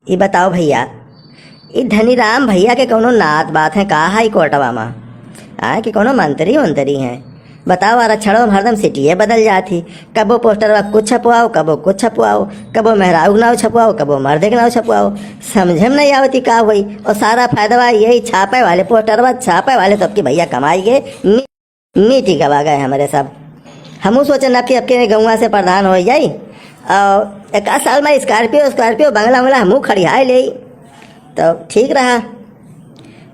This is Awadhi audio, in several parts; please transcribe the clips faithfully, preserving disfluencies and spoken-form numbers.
ई बताओ भइया, ई धनीराम भइया के कउनो नात बात है का हाई कोर्टवा मा? हाँ, कि कउनो मंत्री उंत्री हैं? बताओ, आरक्षणवा मा हरदम सिटिये बदल जात ही। कबो पोस्टरवा कुछ छपवाओ, कबो कुछ छपवाओ, कबो मेहरारू के नाव छपवाओ, कबो मर्दे के नाव छपवाओ। समझे में नहीं आवत ही का होई। और सारा फायदवा यही छापे वाले, पोस्टरवा छापे वाले सबके भइया कमाई गए। नीति गवा गए हमरे सब। हमहू सोचन अब कि अब के गौवा से प्रधान होइ जाई और एक आध साल मा Scorpio, Scorpio, बंगला वंगला हमहू खड़ियाए लेई, तो ठीक रहा।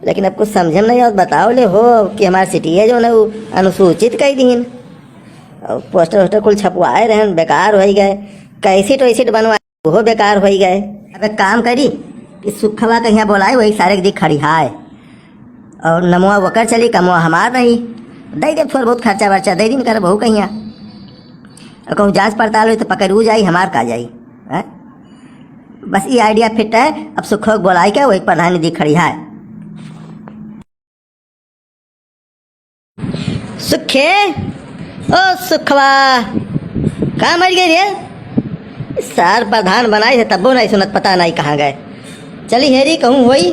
लेकिन अब कुछ समझे में नहीं आवत, बताओ ले हो कि हमार सिटिये जौन है उ अनुसूचित कई दीन और पोस्टर वोस्टर कुल छपवाए रहन, बेकार होइ गए। कैसेट वैसेट बनवाए, उहो बेकार होइ गए। अब एक काम करी कि सुखवा के हियाँ बोलाई, वही सारे के दी खड़िहाए। और नमवा वकर चली, कमवा हमार रही। दइ देब थोर बहुत खर्चा वर्चा, दइ दिन कर बहू कहिया। और कहूँ जाँच पड़ताल होई तो पकड़ू जाई, हमार का जाई, हैं? बस ई idea fit है। अब सुखवा के बोलाई के वही प्रधान दी खड़िहाए। सुखे, ओ सुखवा, कहाँ मर गए रे? सार प्रधान बनाई है तब्बो नहीं सुनत, पता नहीं कहाँ गए। चली हेरी कहूँ होई।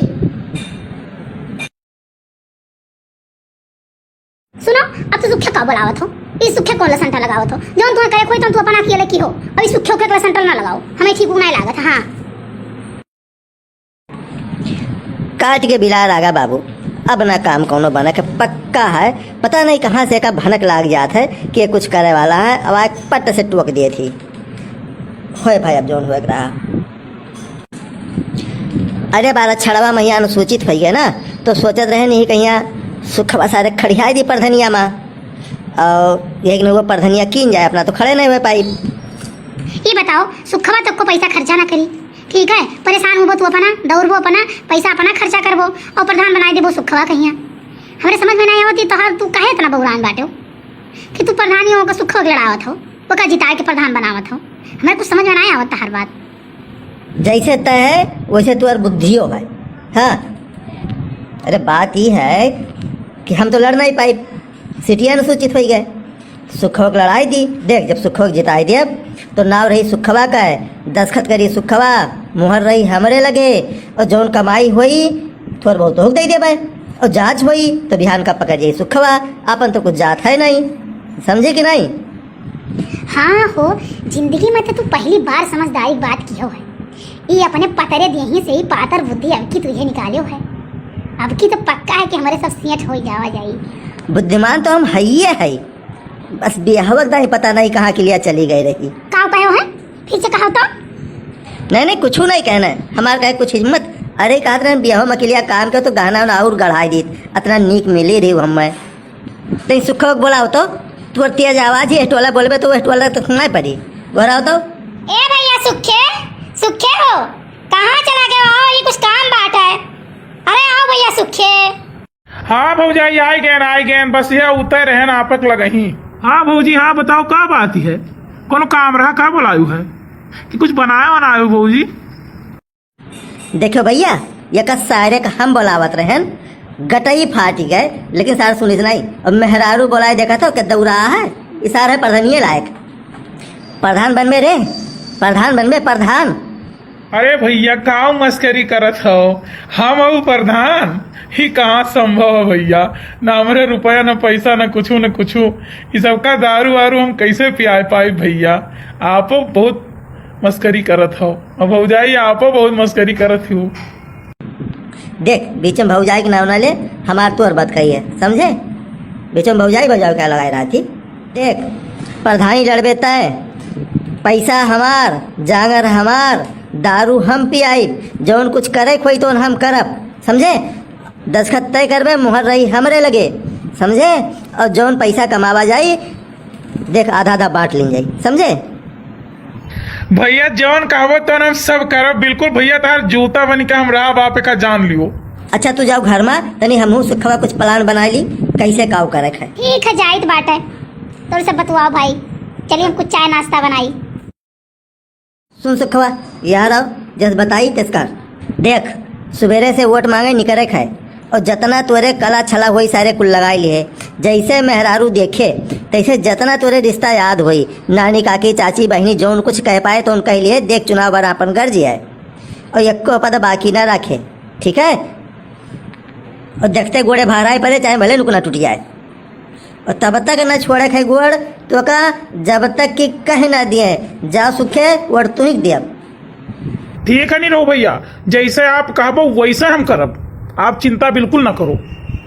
सुनो, अब तू सुखे का बोलावत हो? ई सुखे कौन लसंटा लगावत हो? जौन तुहाँ करे खोई तौन तू अपना अकेले की हो। अब ई सुखे के लसंटा ना लगाओ, हमें ठीक नहीं लागत। हाँ। काट के बिलार आगा बाबू, अब ना काम कौनो बनक है, पक्का है। पता नहीं कहाँ से का भनक लाग जात है कि ये कुछ करे वाला है, अब आग पट से टोक दिए थी। होए भाई, अब जौन होए के रहा। अरे बारह छड़वा महिया अनुसूचित होइ गए ना, तो सोचत रहे नहीं कहिया सुखवा सारे खड़ियाई दी प्रधनिया मा, और एक नौ प्रधनिया कीन जाए अपना, तो खड़े नहीं हुए पाई। ये बताओ, सुखवा तक को पैसा खर्चा ना करी, ठीक है, परेशान होबो तू अपना, दौड़बो अपना, पैसा अपना खर्चा करबो और प्रधान बनाई देबो सुखवा कहिया। हमरे समझ में नहीं आवत, तोहार तू काहे इतना बौरान बाटे हो कि तू प्रधानी होकर सुखवा के लड़ावत हो, ओका जिताए के प्रधान बनावत हो। हमरे कुछ समझ में नहीं आवत तोहार बात। जैसे तय है वैसे तोहार बुद्धियो है। हाँ, अरे बात ई है कि हम तो लड़ नहीं पाई, सिटिया अनुसूचित होइ गए। सुखवा के लड़ाई दी। देख, जब सुखवा के जिताई देब, तो नाव रही सुखवा का है, दस्तखत करी सुखवा, मुहर रही हमरे लगे, और जौन कमाई होई, थोर बहुत तोहक दे देबे, और जाँच होई, तो बिहान का पकड़ जाई सुखवा, आपन तो कुछ जात है नहीं, समझे कि नहीं? हाँ हो, जिंदगी में तो तू पहली बार समझदारी बात किहो है। ये अपने पतरे देही से ही पातर बुद्धि अब की तुझे निकालियो है। अब की तो पक्का है कि हमरे सब सेठ होइ जावा जाई। बुद्धिमान तो हम हइये है, बस बियाहवा के दाई पता नहीं कहाँ के लिए चली गई रही। का कहो है? फिर से कहो तो। नहीं, नहीं, कुछ नहीं कहना है। हमार कहे कुछ हिम्मत। अरे, कहत रहे बियाह में के लिए काम के तो गहना उहना और गढ़ाई दीत। अतना नीक मिली रही हमें। तई सुखवा के बोलाओ तो। तू तेज आवाज ही टोला बोलबे तो टोला तो सुनाई पड़ी। गोराओ तो। ए भैया सुखे, सुखे हो, कहाँ चला गया हो? ये कुछ काम बात है। अरे आओ भैया सुखे। हाँ भौजाई, आइ गएन, आइ गएन, बस यह उतर रहन आपक लगही। हाँ भौजी, हाँ बताओ का बात है, कोनो काम रहा का बोलायु है कि कुछ बनाए वनाए हो भौजी? देखो भैया, यका सारे का हम बोलावत रहन, गटई फाटी गए, लेकिन सार सुनिस नहीं। अब मेहरारू बोलाए देखा था, के दौरा है, ई सार है प्रधानिये लायक। प्रधान बनबे रे, प्रधान बनबे, प्रधान। अरे भैया, काउ मस्करी करत हो? हम अउ प्रधान? ही कहाँ संभव है भैया? ना हमरे रुपया, ना पैसा, ना कुछु, ना कुछु। ई सबका दारू वारू हम कैसे पियाए पाई भैया? आपो बहुत मस्करी करत हो। अब भौजाई, आपो बहुत मस्करी करत हो। देख, बीच में भौजाई के नाव ना ले, हमार तोर बात कही है, समझे? बीच में भौजाई भौजाई का लगाए रहती। देख, प्रधानी लड़बे तय, पैसा हमार, जांगर हमार, दारू हम पियाई, जौन कुछ करे खोई तौन हम करब, समझे? दस्तखत तय करबे, मुहर रही हमरे लगे, समझे? और जौन पैसा कमावा जाई, देख, आधा आधा बांट लीन जाई, समझे? भैया, जौन कहबो तौन हम सब करब, बिल्कुल भैया, तार जूता बन के हम रहा बापे का जान लियो। अच्छा, तू जाओ घर में, तनी हमहू सुखवा कुछ plan बनाई ली, कैसे काव करे है। ठीक है, जाइत बाटे, तोर सब बतुआओ भाई, चलिए हम कुछ चाय नाश्ता बनाई। सुन सुखवा, यार आओ, जस बताई तेस कर। देख, सुबेरे से वोट मांगे निकरे खाए, और जतना तोरे कला छला होई सारे कुल लगाई लिए। जैसे मेहरारू देखे, तैसे जतना तोरे रिश्ता याद होई, नानी, काकी, चाची, बहिनी, जौन कुछ कह पाए तौन कह लिए। देख, चुनाव बार आपन गर्ज है। और एक्को पद बाकी ना रखे, ठीक है? और देखते गोड़े भराए पड़े, चाहे भले नुकना टूट जाए। और तब तक न छोड़े खाए गोड़, तो का, जब तक कि कह ना दिए, जा सुखे वोट तुहिक दियब। ठीक है नीरव भैया, जैसे आप कहबो वैसे हम करब, आप चिंता बिल्कुल ना करो।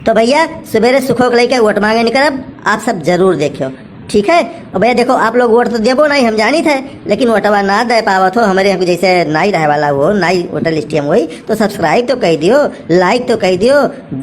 तो भैया, सुबेरे सुखो के लेके वोट मांगे निकलब, आप सब जरूर देखियो, ठीक है? और भैया देखो, आप लोग वोट तो देबो नहीं, हम जानित है, लेकिन वोटवा ना दे पावत हो, हमरे यहाँ जैसे नाई रहे वाला हो, नाई वोटर लिस्टिया में होई, तो सब्सक्राइब तो कह दियो, लाइक तो कह दियो, जा